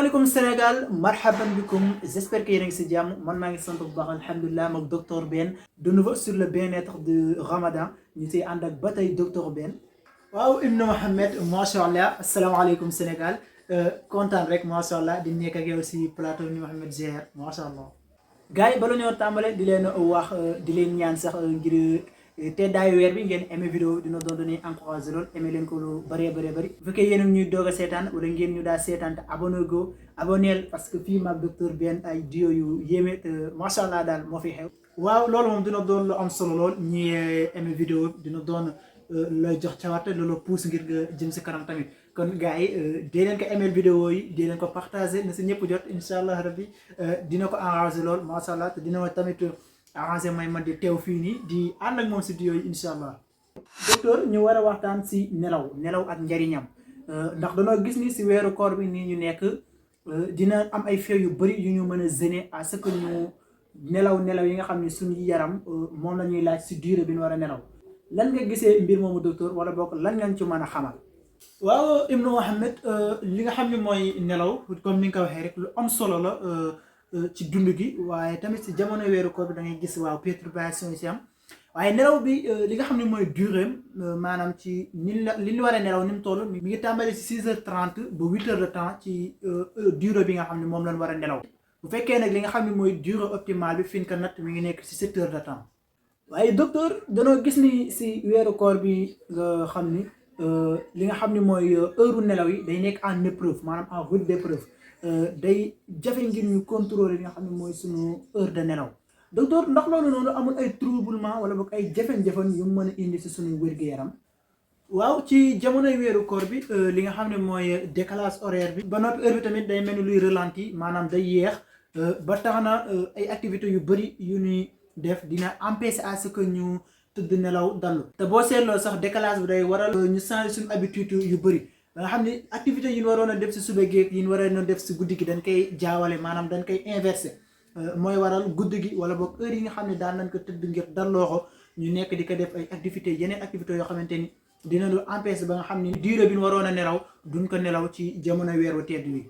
salaamaaleykum Sénégal marhaban bikum j'espère que yéen a ngi si jàmm man maa ngi sant bu baax alhamdulilah moom docteur Ben de nouveau sur le bien-être de Ramadan ñu siy ànd ak ba tey docteur Ben. waaw Ibn Mohamed macha allah asalaamaaleykum Sénégal kontaan rek macha allah di nekk ak yow si plateau Ibn Mohamed GR macha allah. gars yi bala ñoo tàmbale di leen wax di leen ñaan sax ngir. teddaayu weer bi ngeen aimé vidéo dina doon dañuy encouragé lool aimé leen ko lu bëree bëri bu fekkee yéen a ñuy doog a seetaan wala ngeen ñu daal seetaan te aboneel parce que fii maag docteur Ben ay duo yu yéeme te macha allah daal moo fi xew. waaw loolu moom dina doon lu am solo lool ñi aimé vidéo dina doon lay jox cawarte loolu pousse ngir nga jëm si kanam tamit kon gars yi dee leen ko aimé vidéo yi dee leen ko partagé na si ñëpp jot incha allah rabbi dina ko encouragé lool macha allah te dina ma tamit. arrangé may man di teew fii nii di ànd ak moom si duo yi incha allah. docteur ñu war a waxtaan si nelaw ak njariñam ndax dañoo gis ni si weeru koor bi nii ñu nekk dina am ay fee yu bëri yu ñu mën a gêner à ce que ñu nelaw yi nga xam ne suñu yaram moom la ñuy laaj si durée bi ñu war a nelaw lan nga gisee mbir moomu docteur wala bokk lan nga ci mën a xamal. waaw Ibn Mohamed li nga xam ne mooy nelaw comme ni nga ko waxee rek lu am solo la. ci dund gi waaye tamit si jamono weeru koor bi da ngay gis waaw perturbation yi si am waaye nelaw bi li nga xam ne mooy durée maanaam ci li ñu war a nelaw ni mu toll mi ngi tàmbali si 6h30 ba 8h de temps ci durée bi nga xam ne moom lañ war a nelaw bu fekkee nag li nga xam ne mooy durée optimale bi fi ñu ko natt mi ngi nekk si 7h de temps waaye docteur danoo gis ni si weeru koor bi nga xam ni li nga xam ne mooy heure nelaw yi day nekk en épreuve maanaam en route d'épreuve day jafe ngir ñu contrôler li nga xam ne mooy suñu heure de nelaw docteur ndax loolu noonu amul ay troublement wala boog ay jafe-jafe yu mën a indi si suñu wér-gu-yaram. waaw ci jamonoy weeru koor bi li nga xam ne mooy décalage horaire bi ba noppi heure bi tamit day mel ni luy ralenti maanaam day yeex ba tax na ay activités yu bëri yu ñuy def dina empêcher à ce que ñu tëdd nelaw dallu te boo seetloo sax décalage bi day waral ñu changer suñu habitude yu bëri. ba nga xam ne activité yi ñu waroon a def si suba géeg yi ñu waroon a def si guddi gi dañ koy jaawale maanaam dañ koy inversé mooy waral guddi gi wala boog heure yi nga xam ne daan nañ ko tëdd ngir dalloo ko ñu nekk di ko def ay activités yeneen activités yoo xamante ni dina lu empêché ba nga xam ne durée bi ñu waroon a nelaw duñ ko nelaw ci jamono weeru tedd wi.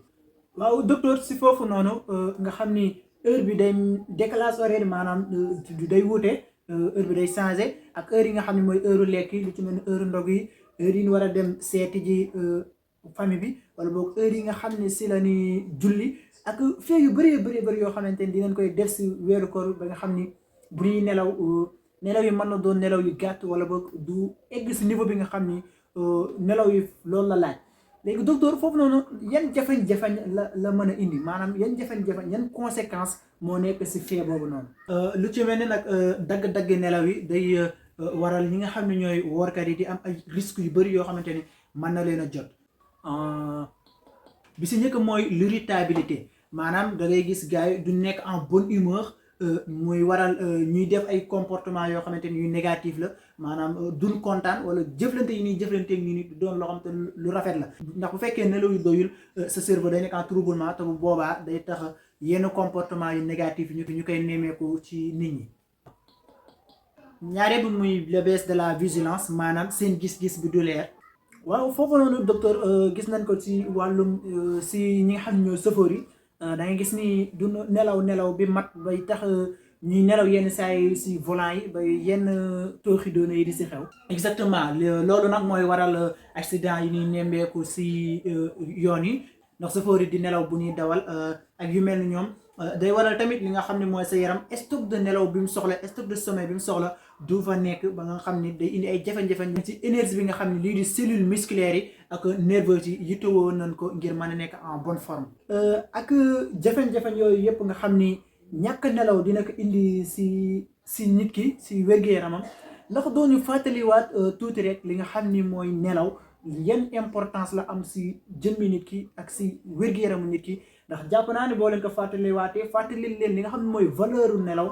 waaw docteur si foofu noonu nga xam ni heure bi day décalage horaire maanaam day wuute heure bi day changé ak heure yi nga xam ne mooy heure lekk lu ci mel ni heure ndog yi. heure yi ñu war a dem seeti ji famille bi wala boog heure yi nga xam ne si la ni julli ak fee yu bëri yoo xamante ni dinañ koy def si weeru koor ba nga xam ni bu ñuy nelaw yi mën na doon nelaw yu gàtt wala boog du egg si niveau bi nga xam ni nelaw yi loolu la laaj léegi docteur foofu noonu yan jafe-jafe la mën a indi maanaam yan jafe-jafe yan conséquence moo nekk si fee boobu noonu. lu ci mel ne nag dagg-dagg nelaw yi day. waral ñi nga xam ne ñooy woorkat yi di am ay risques yu bëri yoo xamante ni mën na leen a jot bi si njëkk mooy l'irritabilité maanaam da ngay gis gars yi du nekk en bonne humeur muy waral ñuy def ay comportement yoo xamante ni yu négatif la maanaam duñ kontaan wala jëflante yi ñuy jëflante ak ni doon loo xamante lu rafet la ndax bu fekkee nelaw yu doyul sa cerveau day nekk en troublement te bu boobaa day tax yenn comportement yu négatif yi ñu koy nemmeeku ci nit ñi. ñaareel bi muy la baisse de la vigilance maanaam seen gis-gis bi du leer waaw foofu noonu docteur gis nañ ko ci wàllum si ñi nga xam ne ñoo sëfoor yi da ngay gis ni du nelaw bi mat bay tax ñuy nelaw yenn saa yi si volant yi bay yenn tooxi doona yi di si xew. exactement loolu nag mooy waral accident yi ñuy nemmeeku si yoon yi ndax sëfoor yi di nelaw bu ñuy dawal ak yu mel ni ñoom. day waral tamit li nga xam ne mooy sa yaram stock de nelaw bi mu soxla stock de sommeil bi mu soxla du fa nekk ba nga xam ni day indi ay jafe-jafe ci énergie bi nga xam ne lii di cellule musculaire yi ak nerveuse yi yittewoo nañ ko ngir mën a nekk en bonne forme. ak jafe-jafe yooyu yëpp nga xam ni ñàkk nelaw dina ko indi si nit ki si wér-gu-yaramam ndax doo ñu fàttaliwaat tuuti rek li nga xam ni mooy nelaw yan importance la am si jëmmi nit ki ak si wér-gu-yaramu nit ki. ndax jàpp naa ne boo leen ko fàttali leen li nga xam ne mooy valeur nelaw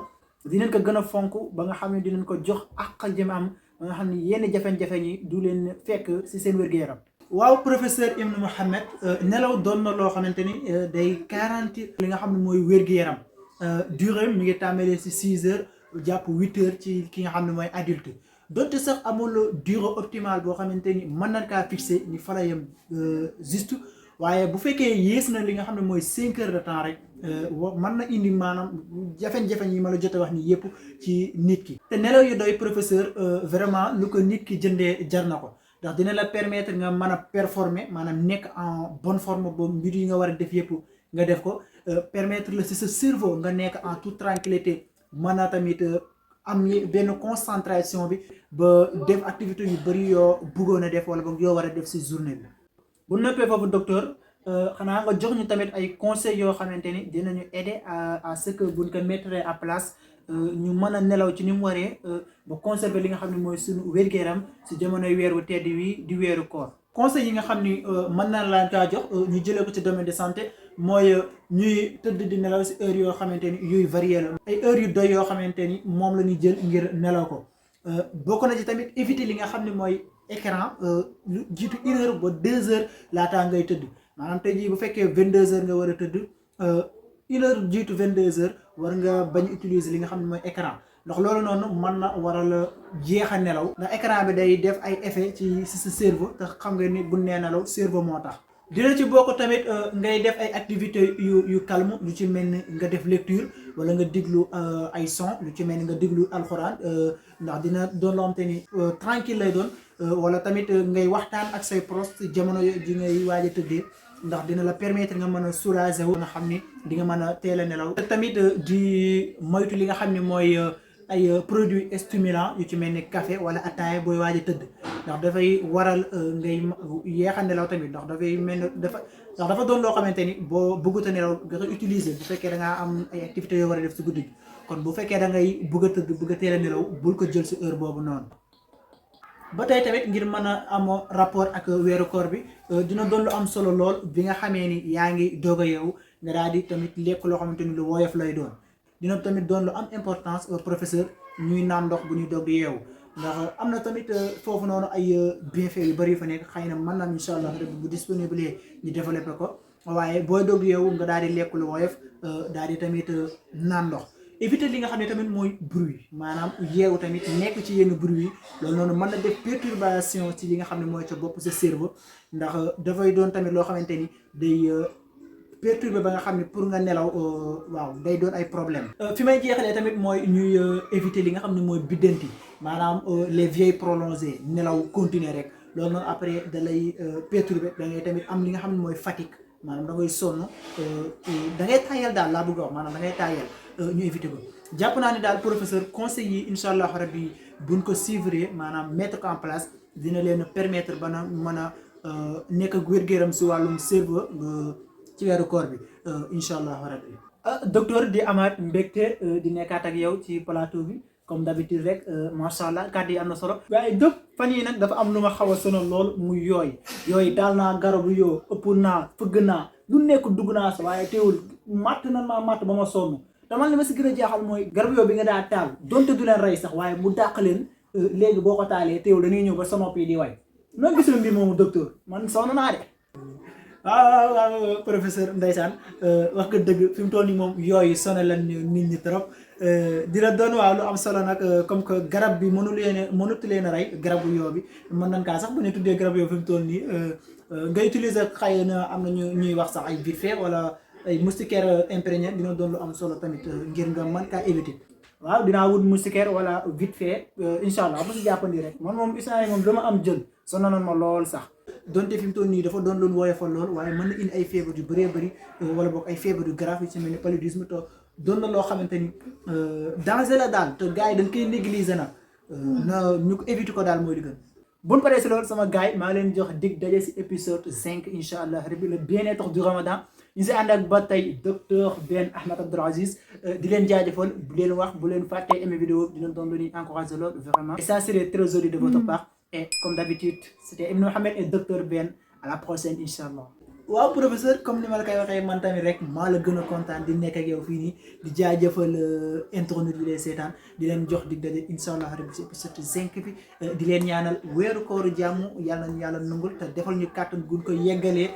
dinañ ko gën a fonk ba nga xam ne dinañ ko jox ak jëm am ba nga xam ne yenn jafe-jafe ñi du leen fekk si seen wér-gu-yaram. waaw professeur Ibn Mohamed nelaw doon na loo xamante ni day garantir li nga xam ne mooy wér-gu-yaram durée mi ngi tàmbalee si 6h jàpp 8h ci ki nga xam ne mooy adulte donte sax amul durée optimale boo xamante ni mën nañ kaa fixé ni fa la yem juste. waaye bu fekkee yées na li nga xam ne mooy 5 heures de temps rek mën na indi maanaam jafe-jafe yi ma la jot a wax ni yëpp ci nit ki. te nelaw yu doy professeur vraiment lu ko nit ki jëndee jar na ko ndax dina la permettre nga mën a performer maanaam nekk en bonne forme boobu mbir yi nga war a def yëpp nga def ko permettre la si sa cerveau nga nekk en toute tranquillité mën a tamit am benn concentration bi ba def activité yu bëri yoo bëggoon a def wala boog yoo war a def si journée bi. bu noppee foofu docteur xanaa nga jox ñu tamit ay conseils yoo xamante ni dinañu aider à ce que buñ ko mettre à place ñu mën a nelaw ci ni mu waree ba conserver li nga xam ne mooy suñu wér-gu-yaram si jamonoy weeru tedd wi di weeru koor. conseils yi nga xam ni mën naa laa kaa jox ñu jëlee ko ci domaine de santé mooy ñuy tëdd di nelaw si heure yoo xamante ni yuy varié la ay heures yu doy yoo xamante ni moom la ñuy jël ngir nelaw ko bokk na ci tamit éviter li nga xam ne mooy écran lu jiitu 1 heure ba 2 heures laataa ngay tëdd maanaam tey jii bu fekkee 22 heures nga war a tëdd 1 heure jiitu 22 heures war nga bañ utiliser li nga xam ne mooy écran ndax loolu noonu mën na waral jeex a nelaw ndax écran bi day def ay effet ci sa cerveau te xam nga ni bu nee nelaw cerveau moo tax. dina ci bokk tamit ngay def ay activités yu calme lu ci mel ni nga def lecture wala nga diglu ay son lu ci mel ni nga diglu alxuraan ndax dina doon loo xamante ni tranquille lay doon wala tamit ngay waxtaan ak say proches jamono ji ngay waaj a tëddee ndax dina la permettre nga mën a soulager wu nga xam ni di nga mën a teel a nelaw. te tamit di moytu li nga xam ne mooy ay produits stimulants yu ci mel ni café wala ataaya booy waaj a tëdd ndax dafay waral ngay yeex a nelaw tamit ndax dafay mel ne dafa doon loo xamante ni boo bëggut a nelaw nga koy utiliser bu fekkee da ngaa am ay activités yoo war a def si guddi gi kon bu fekkee da ngay bëgg a tëdd bëgg a teel a nelaw bul ko jël si heure boobu noonu. ba tey tamit ngir mën a am rapport ak weeru koor bi dina doon lu am solo lool bi nga xamee ni yaa ngi doog a yeewu nga daal di tamit lekk loo xamante ni lu woyof lay doon. dina tamit doon lu am importance professeur ñuy naan ndox bu ñuy doog di yeewu ndax am na tamit foofu noonu ay bienfaits yu bëri yu fa nekk xëy na mën naa incha allah rek bu disponible ñu développé ko waaye booy doog yeewu nga daal di lekk lu woyof daal di tamit naan ndox. éviter li nga xam ne tamit mooy bruit maanaam yeewu tamit nekk ci yenn bruit yi loolu noonu mën na def perturbation ci li nga xam ne mooy ca bopp sa cerveau ndax dafay doon tamit loo xamante ni day perturbé ba nga xam ne pour nga nelaw waaw day doon ay problème fi may jeexalee tamit mooy ñuy éviter li nga xam ne mooy biddanti maanaam les veillées prolongées nelaw continuer rek loolu noonu après da lay perturbé da ngay tamit am li nga xam ne mooy fatigue maanaam da ngay sonn da ngay tayal daal laa bëgg a wax maanaam da ngay tayal ñu éviter ko jàpp naa ne daal professeur conseil yi incha allah rabbi buñ ko suivre maanaam mettre ko en place dina leen permettre ba na mën a nekk ak wér-gu-yaram si wàllum cerveau ci weeru koor bi incha allah rabbi docteur di amaat mbégte di nekkaat ak yow ci plateau bi comme d'habitude rek macha allah kàddu yi am na solo. waaye dëpp fan yii nag dafa am lu ma xaw a sonal lool muy yooyu daal naa garabu yoo ëpp naa fëgg naa lu nekk dugg naa sa waaye teewul matt na maa matt ba ma sonn te man li ma si gën a jaaxal mooy garabu yoo bi nga daa taal donte du leen rey sax waaye mu dàq leen léegi boo ko taalee teewul dañuy ñëw ba sa nopp yi di way noo gis mbir moomu docteur man sonn naa de. waaw professeur ndeysaan wax nga dëgg fi mu toll nii moom yooyu sonal lan nit ñi trop dina doon waaw lu am solo nag comme que garab bi mënut leen a rey garabu yoo bi mën nañ kaa sax bu ñu tuddee garab yoo fi mu toll nii nga utiliser xëy na am na ñuy wax sax ay vite fait wala ay moustiquaire imprégné dina doon lu am solo tamit ngir nga mën kaa éviter. waaw dinaa wut moustiquaire wala vite fait incha allah bu si jàppandi rek man moom isaan yi moom dama am jël sonaloon ma lool sax. donte fi mu toll nii dafa doon loon woyofal lool waaye mën na indi ay feebar yu bëree bëri wala boog ay feebar yu grave yu ci mel ni paludisme te doon na loo xamante ni danger la daal te gars yi dañ koy négliger na ñu ko éviter ko daal mooy di gën. bu ñu paree si loolu sama gars yi maa leen jox dig daje si épisode 5 incha allah rabbi le bien-être du Ramadan ñu si ànd ak ba tey docteur Ben Ahmed Abdoul Aziz di leen jaajëfal bu leen wax bu leen fàttee aimer vidéo di leen doon lu ñuy encourager loolu vraiment et ça serait très joli de votre part. Et comme d'habitude, c'était Ibn Mohamed et Dr Ben. À la prochaine, Inch'Allah. waaw professeur comme ni ma la koy waxee man tamit rek maa la gën a kontaan di nekk ak yow fii nii di jaajëfal internet bi lay seetaan di leen jox dig daje incha allah rabbi si épisode 5 bi di leen ñaanal weeru kooru jàmm yàlla nañu yàlla nangul te defal ñu kàttan gun ko yeggalee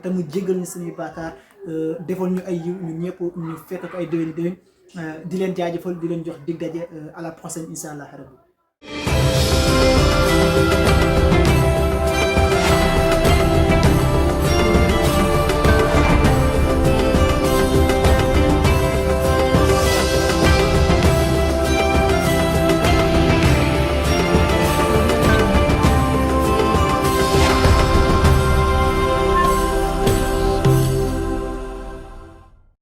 te mu jéggal ñu suñuy bàkkaar defal ñu ay yiw ñun ñëpp ñu fekk ko ay déwén di leen jaajëfal di leen jox dig daje à la prochaine incha allah rabbi